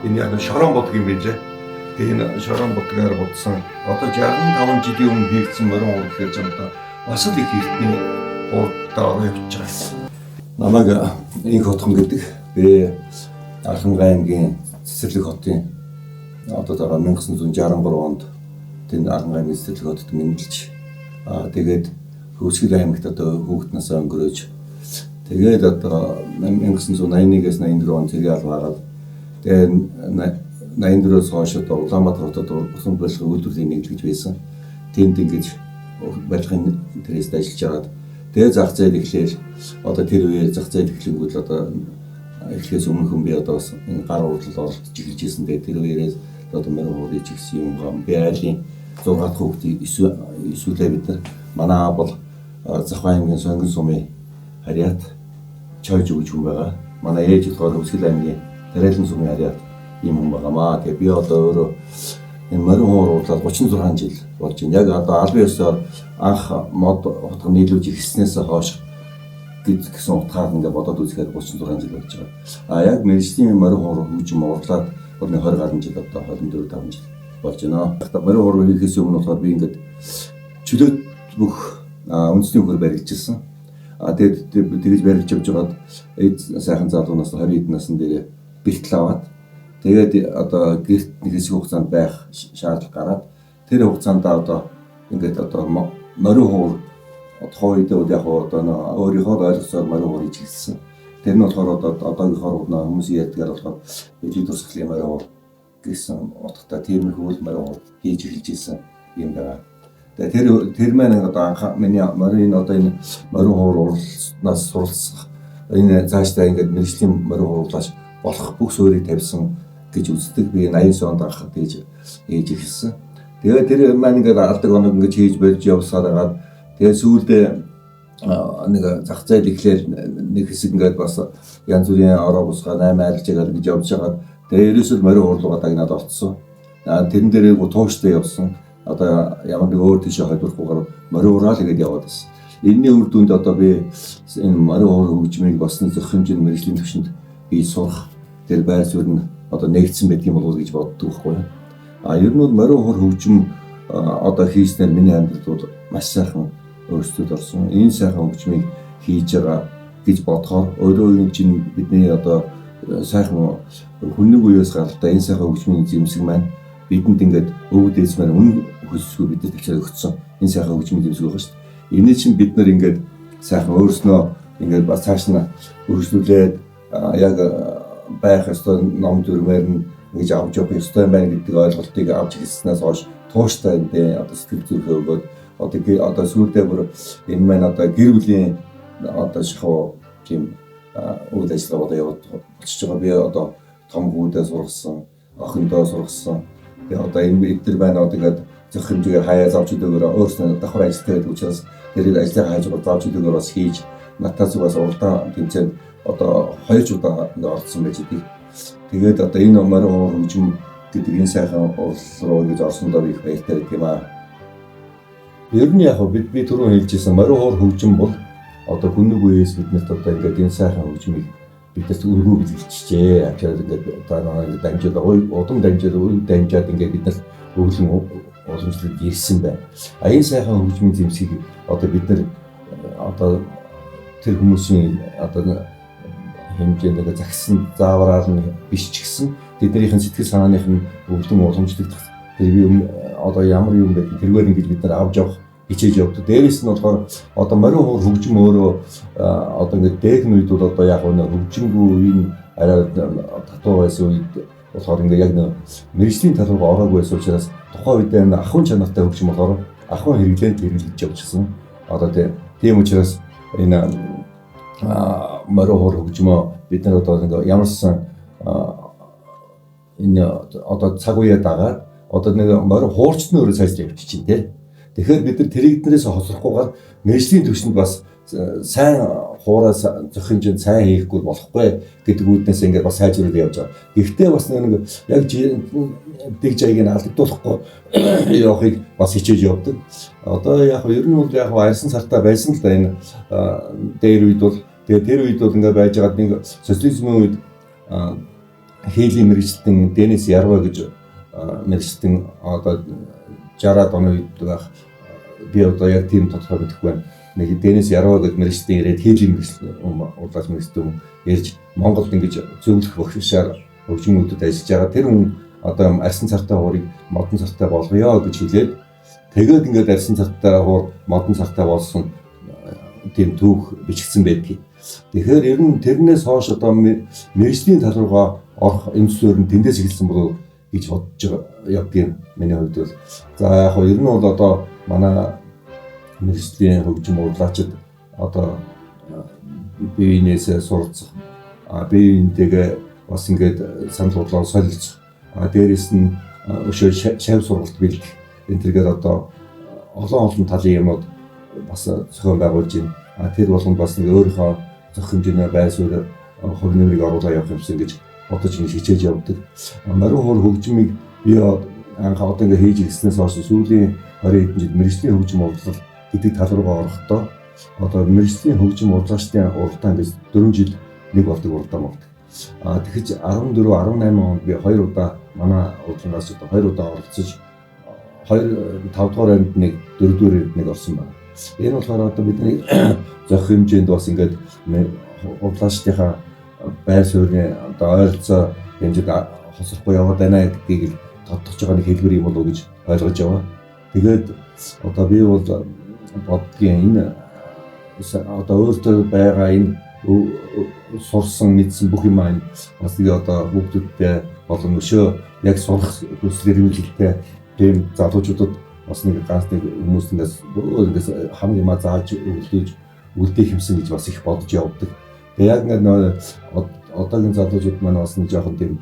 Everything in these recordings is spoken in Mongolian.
Энэ яг шорон бодог юм билээ. Тэгээ энэ шорон бодгаар будсан одоо 65 жилийн өмнө хийгдсэн морин хуур гэхээр ч одоо бас л их эртний хуурдаа ороо явж байгаа. Намайг Инх Хотхон гэдэг. Би Архангай аймгийн Цэцэрлэг хотын одоо дараа 1963 онд тэнд Архангай аймгийн Цэцэрлэг хотод мэндэлж, тэгээд Хөвсгөл аймагт одоо хүүхэд насаа өнгөрөөж, тэгээд одоо 1981-ээс 84 он цэргийн алба хагаад, тэгээд 84-өөс хойш одоо Улаанбаатар хотод Босгон барилгын үйлдвэрлэлийн нэгдэл гэж байсан. Тэнд ингэж барилгын трест ажиллаж байгаад, тэгээд зах зээл эхлээл, одоо тэр үеэр зах зээл эхлэнгүүт л одоо эхлэхээс өмнөхөн би одоо бас энэ гар урлал оролцож эхэлж ирсэн. Тэгээд тэр үеэрээс одоо морин хуур хийж ирсэн юм гам. Би айлын 6 дахь хүүхдийг эсвэл бид нар, манай аав бол Завхан аймгийн Сонгон сумын харьяат чойж өгч хүн байгаа. Манай ээж болохоор Хөвсгөл аймгийн Тариалан сумын харьяат ийм хүн байгаамаа. Тэгээ би одоо өөрөө энэ морин хуур уурлаад 36 жил болж байна. Яг одоо албан ёсоор анх мод утга нийлүүлж эхэлснээс хойш гэсэн утгаар ингээд бодоод үзэхээр 36 жил болж байгаа. А яг мэргэжлийн морин хуур хөгжим уурлаад бол 20 гаруй жил, одоо 24 5 жил болж байна. Морин хуур хийхээс өмнө болохоор би ингээд чөлөөт бүх үндэсний үгээр баригдчихсан. А тэгээд тэгэж баригдж явж байгаад эд сайхан залуунаас 20 хэдэн насн дээр бэртэл аваад, тэгээд одоо гэрт нэг хэсэг хугацаанд байх шаардлага гараад, тэр хугацаанд одоо ингээд одоо морин хуур тухайн үедээ бол яг одоо өөрийнхөө ойлгосоор морин хуур хийж эхэлсэн. Тэр нь болохоор одоо одоогийнхоор хүмүүс ярьдгаар болохоор биеийн турсгалын морин хуур гэсэн утгатай тиймэрхүү л морин хуур хийж эхэлж ирсэн юм байна. Тэгээ тэр маань одоо анх миний морин одоо энэ морин хуур урласнаас суралцах энэ цаашдаа ингээд мэргэжлийн морин хуурлаач болох бүх суурийг тавьсан гэж үздэг. Би 89 онд анх тэгж хийж эхэлсэн. Тэгээ тэр маань ингээд алдаг оног ингээд хийж болж явсаар хагаад, тэгээ сүүлдээ нэг зах зээл эхлээл нэг хэсэг ингээд бас янз бүрийн ороо бусгаа 8 айлж байгаа гэж явж байгаад, тэгээ ерөөсөө морин хуурлуугаа дагнаад орцсон. Тэрэн дээр айгу тууштай явсан. Одоо ямар нэг өөр тийшээ холбохгүйгээр морин хуураа л ингээд яваад байсан. Энэний үр дүнд одоо би энэ морин хуур хөгжмийг бас нэг зөх хэмжээний мэргэжлийн түвшинд би сурах тэр байр суурь нь одоо нэгдсэн байдаг юм болов уу гэж боддог байхгүй юу. А ер нь бол морин хуур хөгжим одоо хийснээр миний амьдралд бол маш сайхан өөрчлөлт орсон. Энэ сайхан хөгжмийг хийж байгаа гэж бодохоор өөрөө энэ чинь бидний одоо сайхан хүннүг үеэс гаралтай энэ сайхан хөгжмийн зэмсэг маань бидэнд ингээд өвөг дээдс маань үнэн хөсөсгүй бидэнд тавьчаад өгсөн энэ сайхан хөгжмийн зэмсэг байгаа шүү дээ. Эний чинь бид нар ингээд сайхан өөрснөө ингээд бас цааш нь өргөжлүүлээд яг байх ёстой ном дүрмээр нь ингэж авч явах ёстой байна гэдэг ойлголтыг авч ирснээс хойш тууштай энэ одоо сэтгэл зүрхээ өгөөд, одоо сүүлдээ бүр энэ маань одоо гэр бүлийн одоо шахуу тийм үйл ажиллагаа одоо яваад болчихж байгаа. Би одоо том хүүдээ сургасан, охиндоо сургасан. Тэгээ одоо энэ эдгээр байна одоо ингээд зөх хэмжээгээр хаяа завч өдөөгөр өөрснөө давхар ажилттай байдаг учраас тэрийг ажлаа хайж завч өдөөгөр бас хийж натаас бас уралдаан тэмцээнд одоо 2 ч удаа ингээд оролцсон байж байгаа. Тэгээд одоо энэ морин хуур хөгжим гэдэг энэ сайхан урлал руу ингэж орсондоо би их баяртай байдаг юм аа. Ер нь яг би түрүүн хэлж ирсэн морин хуур хөгжим бол одоо хүннүг үеэс биднэрт одоо ингээд энэ сайхан хөгжмийг биднэрт өргөө бэлгэлчихжээ. Ачаад ингээд одоо ингээд дамжаад удам дамжаад үр дамжаад ингээд биднэрт өглөн уламжлалт ирсэн байна. А энэ сайхан хөгжмийн зэмсгийг одоо бид нар одоо тэр хүмүүсийн одоо хэмжээнд ингээд загсан заавраар нь биш ч гэсэн тэднийхэн сэтгэл санааных нь өвлөн уламжлагдах тэр би одоо ямар юм бэ тэргээр ингэж бид нар авч явах хичээж явдаг. Дээрээс нь болохоор одоо морин хуур хөгжим өөрөө одоо ингээд дээхэн үед бол одоо яг нэг хөгжимгүй үеийн арай татуу байсан үед болохоор ингээд яг нэг мэргэжлийн тал руу ороогүй байсан учраас тухайн үед энэ ахуйн чанартай хөгжим болохоор ахуйн хэрэглээнд хэрэглэж явчихсан. Одоо тийм учраас энэ морин хуур хөгжмөө бид нар одоо ингээд ямарсан энэ одоо цаг үеэ дагаад одоо нэг морин хуурч нь өөрөө сайжраа явчих чинь тий. Тэгэхээр бид нар тэрэгднээс хоцрохгүйгээр мэргэжлийн түвшинд бас сайн хуураа зөх хэмжээнд сайн хийхгүй болохгүй гэдэг үүднээс ингээд бас сайжруулаад явж байгаа. Гэхдээ бас нэг яг дэг жаяг нь алдагдуулахгүй явахыг бас хичээж явдаг. Одоо яг ер нь бол яг арьсан сартаа байсан л да энэ дээр үед бол. Тэгээ тэр үед бол ингээд байж байгаад нэг социализмын үед Хийлийн мэргэжилтэн Денис Ярва гэж мэргэжилтэн одоо 60-аад оны үед байх, би одоо яг тийм тодорхой мэдэхгүй байна. Нэг Денис Ярва гэж мэргэжилтэн ирээд хийлийн мэргэжилтэн урлаач мэргэжилтэн ирж Монголд ингэж зөвлөх бохиршаар хөгжмүүдэд ажиллаж байгаа. Тэр хүн одоо арьсан цартай хуурыг модон цартай болгоё гэж хэлээд тэгээд ингээд арьсан цартай хуур модон цартай болсон тийм түүх бичигдсэн байдгийг. Тэгэхээр ер нь тэрнээс хойш одоо мэргэжлийн тал руугаа орох энэ нь тэндээс эхэлсэн болов гэж бодож явдгийн миний хувьд бол. За яг хоо ер нь бол одоо манай мэргэжлийн хөгжим урлаачид одоо биенээсээ суралцах, биеинтэйгээ бас ингээд санал бодлоо солилцох, дээрээс нь өшөө шав сургалт бэлдэх энэ төргээд одоо олон олон талын юмуд бас зохион байгуулж байна. Тэр болгонд бас нэг өөрийнхөө зохих хэмжээний байр суурь хувь нэмрийг оруулаа явах юмсан гэж бодож ингэж хичээж явдаг. Морин хуур хөгжмийг би анх одоо ингэ хийж ирснээс хойш сүүлийн 20 хэдэн жил мэргэжлийн хөгжим урлал гэдэг тал руугаа орохдоо одоо мэргэжлийн хөгжим урлаачдын уралдаан гэж 4 жил нэг болдог уралдаан болдог. Тэгэхэд 14 18 онд би 2 удаа манай уралдаанаас одоо 2 удаа оролцож 2 5 дугаар ангид нэг 4 дугаар ангид нэг орсон байна. Энэ болохоор одоо бидний зохих хэмжээнд бас ингээд урлаачдынхаа байр суурийн одоо ойролцоо хэмжээд хосрохгүй яваад байна гэдгийг л тодтогч байгаа нэг хэлбэр юм болов уу гэж ойлгож байгаа. Тэгээд одоо би бол боддгийн энэ одоо өөртөө байгаа энэ сурсан мэдсэн бүх юм аа бас нэг одоо хүүхдүүдтэй болон өшөө яг сурах хүсэл эрмэлзэлтэй тийм залуучуудад бас нэг ганц нэг хүмүүс ингээс ингээс хамаг юмаа зааж өглөөж үлдээх юмсан гэж бас их бодож явдаг. Тэгээ яг ингээд нөө одоогийн залуучууд маань бас нэг жоохон тийм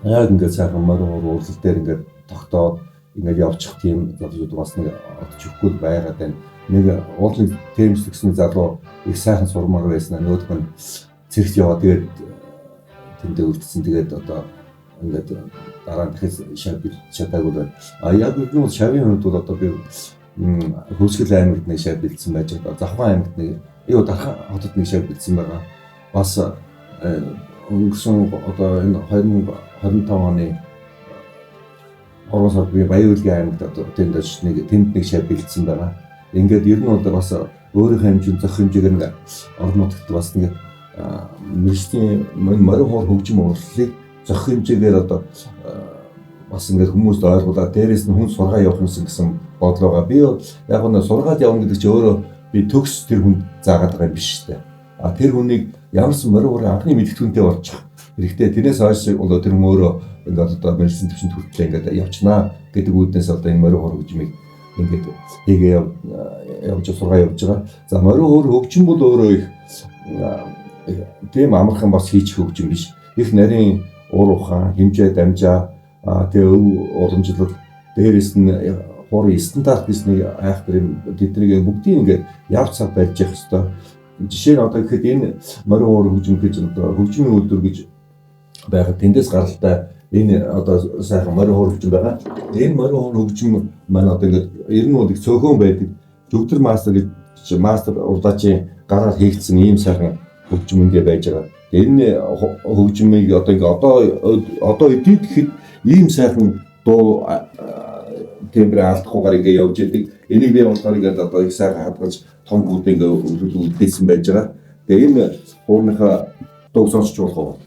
яг ингээд сайхан морин хуур урлал дээр ингээд тогтоод ингээд явчих тийм залуучууд бас нэг одч өгөхгүй байгаад байна. Нэг уулын тэмцлэгсэн залуу их сайхан сурмаар байсан. Нөгөөх нь цэрэгт яваад тэгээд тэндээ үлдсэн. Тэгээд одоо ингээд дараа нь дахиж шав чадаагүй байна. А яг нэг нь шавын хувьд бол одоо би Хөвсгөл аймагт нэг шав бэлдсэн байж байгаа. Завхан аймагт нэг юу Дархан хотод нэг шав бэлдсэн байгаа. Бас өнгөрсөн одоо энэ 2025 оны 3 сард би Баян-Үлгийн аймагт одоо тэнд очиж нэг тэнд нэг шав бэлдсэн байгаа. Ингээд ер нь бол бас өөрийнхөө хэмжээнд зохих хэмжээгээр нэг орон нутагт бас нэг мэргэжлийн морин хуур хөгжим урлалыг зохих хэмжээгээр одоо бас ингээд хүмүүст ойлгуулаад дээрээс нь хүн сургаа явах юмсан гэсэн бодол байгаа. Би яг нь сургаад явна гэдэг чинь өөрөө би төгс тэр хүнд заагаад байгаа юм биш үү? А тэр хүнийг ямарсан морин хуурын анхны мэдгэдэггүнтэй болчих хэрэгтэй. Тэрнээс хойш бол тэр хүн өөрөө ингээд одоо мэргэжлийн түвшинд хүртлээ ингээд явчихнаа гэдэг үүднээс одоо энэ морин хуур хөгжмийг ингээд хийгээ явж сургаа явж байгаа. За морин хуур хөгжим бол өөрөө их тийм амархан бас хийчих хөгжим биш. Их нарийн уур ухаан, хэмжээ дамжаа, тэгээ өв уламжлал, дээрээс нь хуурын стандарт гэж нэг айхтар юм тэднийг бүгдийг ингээд яв цав барьж явах хэвээр. Жишээ нь одоо гэхэд энэ морин хуур хөгжим гэж одоо хөгжмийн үйлдвэр гэж байхад тэндээс гаралтай энэ одоо сайхан морин хуур хөгжим байгаа. Энэ морин хуур хөгжим маань одоо ингээд ер нь бол их цөөхөн байдаг. Жүгдэр мастер гэж мастер урлаачийн гараар хийгдсэн ийм сайхан хөгжим ингээ байж байгаа. Энэ хөгжмийг одоо ингээ одоо эдийн гэхэд ийм сайхан дуу тембрээ алдахгүйгээр ингээ явж идэг. Энийг би болохоор ингээд одоо их сайхан хадгалж том гүд ингээ үлдээсэн байж байгаа. Тэгээ энэ хуурныхаа дууг сонсч болох уу?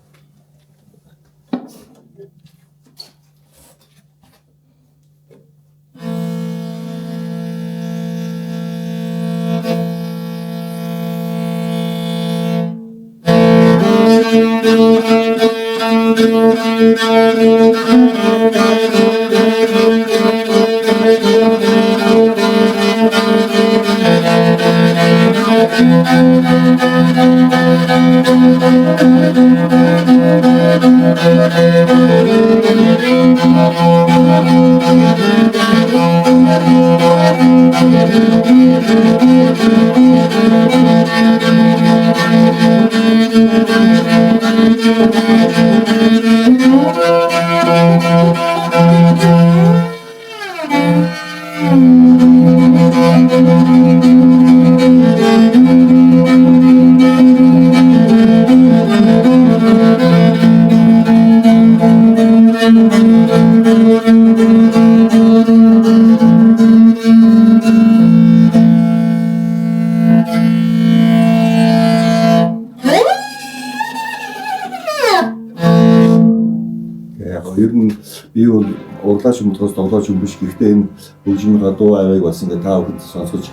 Би бол урлаач юм болохоос тоглооч юм биш. Гэхдээ энэ хөгжмийнхаа дуу авиаг бас ингээд та бүхэнд сонсгож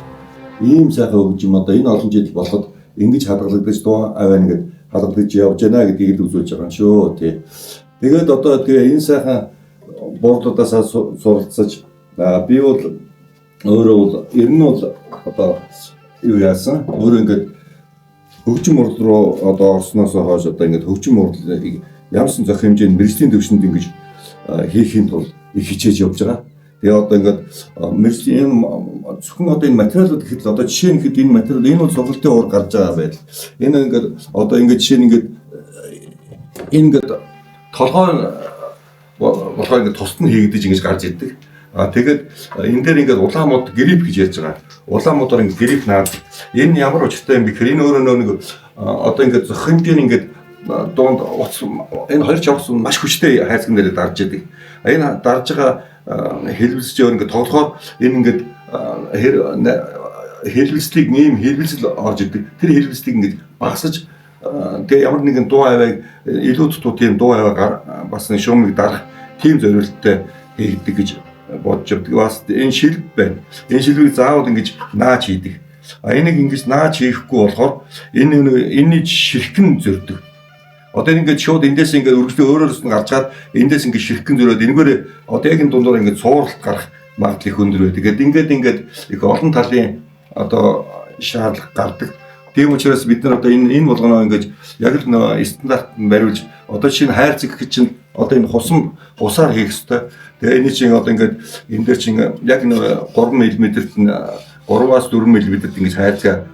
ийм сайхан хөгжим одоо энэ олон жил болоход ингэж хадгалагдаж дуу авиа ингээд хадгалагдаж явж байна гэдгийг л үзүүлж байгаа юм шүү. Тий. Тэгээд одоо тэгээ энэ сайхан буудлуудаасаа суралцаж би бол өөрөө бол ер нь бол одоо юу яасан өөрөө ингээд хөгжим урлал руу одоо орсноос хойш одоо ингээд хөгжим урлалыг ямарсан зохих хэмжээнд мэргэжлийн төвшөнд ингэж хийхийн тулд их хичээж явж байгаа. Тэгээ одоо ингээд мэргэжлийн энэ зөвхөн одоо энэ материалууд гэхэд л одоо жишээ нь гэхэд энэ материал энэ бол сургалтын уур гарч байгаа байдал. Энэ ингээд одоо ингээд жишээ нь ингээд энэ ингээд толгой болохоор ингээд тусад нь хийгдэж ингэж гарч ирдэг. А тэгээд энэ дээр ингээд улаан мод grip гэж ярьж байгаа. Улаан модоор ингээд grip наад энэ ямар учиртай юм бэ гэхээр энэ өөрөө нэг одоо ингээд зохих хэмжээний ингээд дунд утас энэ хоёр чавс маш хүчтэй хайрцаган дээр дарж идэг. Энэ дарж байгаа хэлбэлзэж өөр ингээд тоглохоор энэ ингээд хэлбэлзлийг нэм хэлбэлзэл орж идэг. Тэр хэлбэлзлийг ингээд багасгаж тэгээ ямар нэгэн дуу авиаг илүү дутуу тийм дуу авиа бас нэг шуумыг дарах тийм зориулттай хийгдэг гэж бодож явдаг. Бас энэ шилб байна. Энэ шилбийг заавал ингэж нааж хийдэг. А энийг ингэж нааж хийхгүй болохоор энэ энэний ширхгэн зөрдөг. Одоо ингээд шууд эндээс ингээд өргөжлөө өөрөөрөөс нь гарч чаад эндээс ингээд ширхгэн зөрөөд энэгээр одоо яг энэ дундуур ингээд цууралт гарах магадлал их өндөр байдаг. Тэгээд ингээд их олон талын одоо шаардлага гардаг. Тийм учраас бид нар одоо энэ болгоноо ингээд яг л нөө стандарт бариулж одоо шинэ хайрцаг гэх чинь одоо энэ хусам хусаар хийх ёстой. Тэгээ энэ чинь одоо ингээд энэ дээр чинь яг нөө 3 мм-т 3-аас 4 мм-т ингэж хайрцаг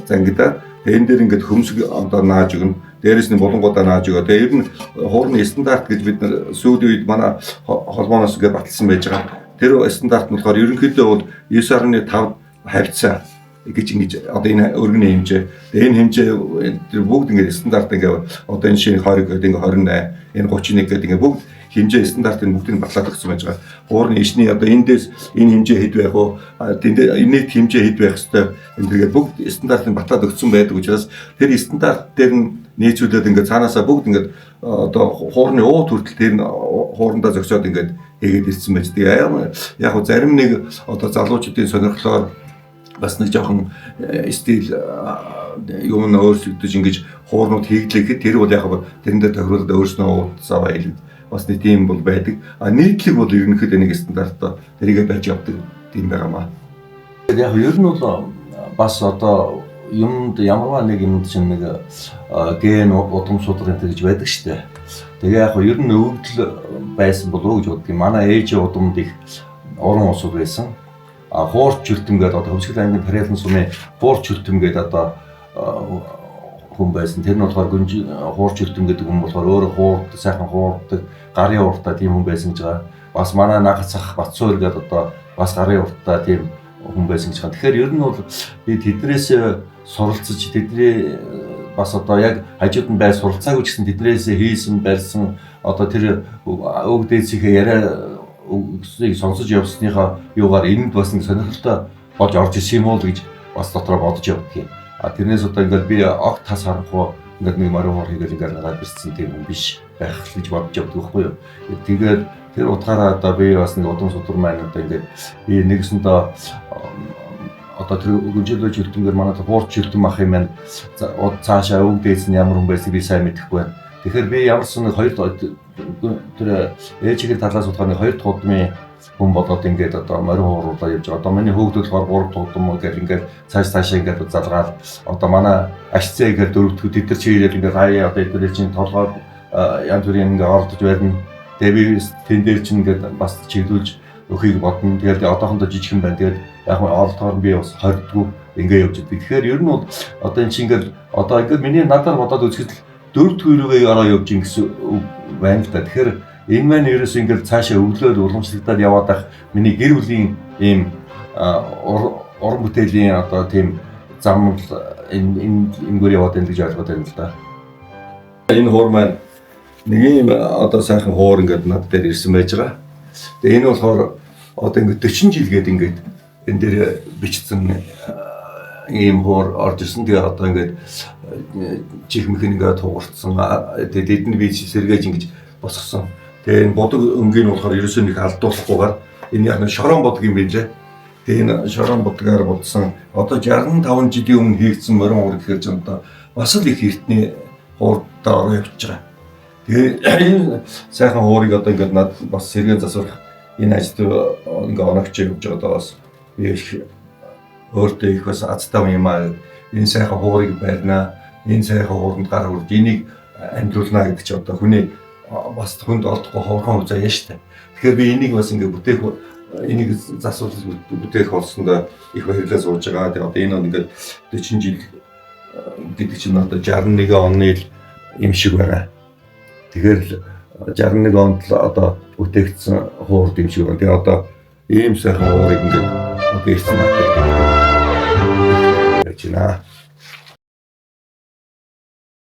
зангидаа. Тэгээ энэ дээр ингээд хөмсг одоо нааж өгнө. Дээрээс нь булангуудаа нааж өгөө. Тэгээ ер нь хуурны стандарт гэж бид нар сүүлийн үед манай холбооноос ингээд баталсан байж байгаа. Тэр стандарт нь болохоор ерөнхийдөө бол 9.5 хавьцаа гэж ингэж одоо энэ өргөний хэмжээ. Тэгээ энэ хэмжээ тэр бүгд ингээд стандарт ингээд одоо энэ шинэ 20 гэдэг ингээд 28, энэ 31 гэдэг ингээд бүгд хэмжээ стандартыг бүгдийг батлаад өгсөн байж байгаа. Хуурны ишний одоо эндээс энэ хэмжээ хэд байх вэ? Тэнд энэ хэмжээ хэд байх хэвээр энэ төргээд бүгд стандартыг батлаад өгсөн байдаг учраас тэр стандарт дээр нь нийцүүлээд ингээд цаанаасаа бүгд ингээд одоо хуурны уут хүртэл тэр нь хуурандаа зөксөөд ингээд хийгээд ирсэн байж. Тэгээ яг хөө зарим нэг одоо залуучуудын сонирхлоор бас нэг жоохон стил юм нь өөрчлөгдөж ингэж хуурнууд хийгдлээ гэхэд тэр бол яг тэрэндээ тохируулаад өөрснөө уудсаа баялаг бас нэг тийм бол байдаг. А нийтлэг бол ерөнхийдөө нэг стандарттай тэрийгэ байж явдаг тийм байгаамаа. Яг ер нь бол бас одоо юмд ямарваа нэг юмд чинь нэг ген удам судрын гэж байдаг штэ. Тэгээ яг ер нь өвдөл байсан болов уу гэж боддог. Манай ээж удамд их уран усуд байсан. А хуурч үлтэм гэдэг одоо Хөвсгөл аймгийн Париалан сумын хуурч үлтэм гэдэг одоо хүн байсан. Тэр нь болохоор гүнж хуурч үлтэм гэдэг хүн болохоор өөрөө хуурд сайхан хуурдаг, гарын уртаа тийм хүн байсан гэж байгаа. Бас манай нагац ах Батсуур гэдэг одоо бас гарын уртаа тийм хүн байсан гэж байгаа. Тэгэхээр ер нь бол би тэднээс суралцаж тэдний бас одоо яг хажууд нь бай суралцаагүй ч гэсэн тэднээс хийсэн барьсан одоо тэр өг дээдсийнхээ яриа үгсийг сонсож явсныхаа юугаар энд бас нэг сонирхолтой болж орж ирсэн юм уу гэж бас дотроо бодож явдаг юм. А тэрнээс одоо ингээд би огт тас харанхуй ингээд нэг морин хоор хийгээл ингээд гараад ирсэн тийм хүн биш байх л гэж бодож явдаг байхгүй юу. Тэгээд тэр утгаараа одоо би бас нэг удам судар маань одоо ингээд би нэгсэндээ одоо тэр гүнжлөө жилтэнгээр манай хуурч жилтэн ах юм байна. Цаашаа өг дээдс нь ямар хүн байсныг би сайн мэдэхгүй байна. Тэгэхээр би ямар ч нэг хоёр тэр ээжийн талаас бодохоор нэг хоёр тудмын хүн болоод ингээд одоо морин хууруулаад явж байгаа. Одоо миний хөөгдөл болохоор 3 тудам гэл ингээд цааш цаашаа ингээд залгаал одоо манай ашцээ ингээд дөрөвдгүүд тэд нар чиглэл ингээд хаяа одоо эдгээр чинь толгой янз бүрийн ингээд оролдож барина. Тэгээ би тэн дээр чинь ингээд бас чиглүүлж өхийг бодно. Тэгээд одоохондоо жижигхэн байна. Тэгээд яг нь оролдохоор би бас хордгоо ингээ явж идэг. Тэгэхээр ер нь бол одоо эн чинь ингээд одоо ингээд миний надаар бодоод үзэхэд л дөрөв дэх рүүгээ ороо явж ин гэсэн үг байна л да. Тэгэхээр энэ маань ерөөсөө ингээд цаашаа өвлөөд уламжлагдаад яваад ах миний гэр бүлийн ийм уран бүтээлийн одоо тийм зам энэ энгээр яваад байна гэж ойлгоод байна л да. Энэ хуур маань нэг ийм одоо сайхан хуур ингээд над дээр ирсэн байж байгаа. Тэгээ энэ болохоор одоо ингээд 40 жил гээд ингээд энэ дээр бичсэн ийм хуур орж ирсэн. Тэгээ одоо ингээд чихмэх ингээд хугарцсан. Тэгээ тэдэнд би сэргээж ингэж босгосон. Тэгээ энэ будаг өнгийг болохоор ерөөсөө нэг алдуулахгүйгээр энэ яг нэг шорон будаг юм билээ. Тэгээ энэ шорон будагаар будсан одоо 65 жилийн өмнө хийгдсэн морин хуур гэхээр ч одоо бас л их эртний хуурдаа ороо явж байгаа. Тэгээ энэ сайхан хуурыг одоо ингээд над бас сэргээн засварх энэ ажилд ингээ оногч явж байгаа бас би их өөртөө их бас азтай юм аа. Энэ сайхан хуурыг барьнаа. Энэ сайхан хууранд гар хүрж энийг амьдруулнаа гэдэг чи одоо хүний бас хүнд олдохгүй ховорхон хувьцаа яа штэ. Тэгэхээр би энийг бас ингээ бүтээх энийг засварлаж бүтээх болсондоо их баярлалаа сууж байгаа. Тэгээ одоо энэ он ингээд 40 жил гэдэг чинь одоо 61 оны л юм шиг байгаа. Тэгэхээр 61 онд л одоо бүтээгдсэн хуурд юм шиг байна. Тэгээ одоо ийм сайхан хуурыг ингээд одоо ирсэн надад яаж байна.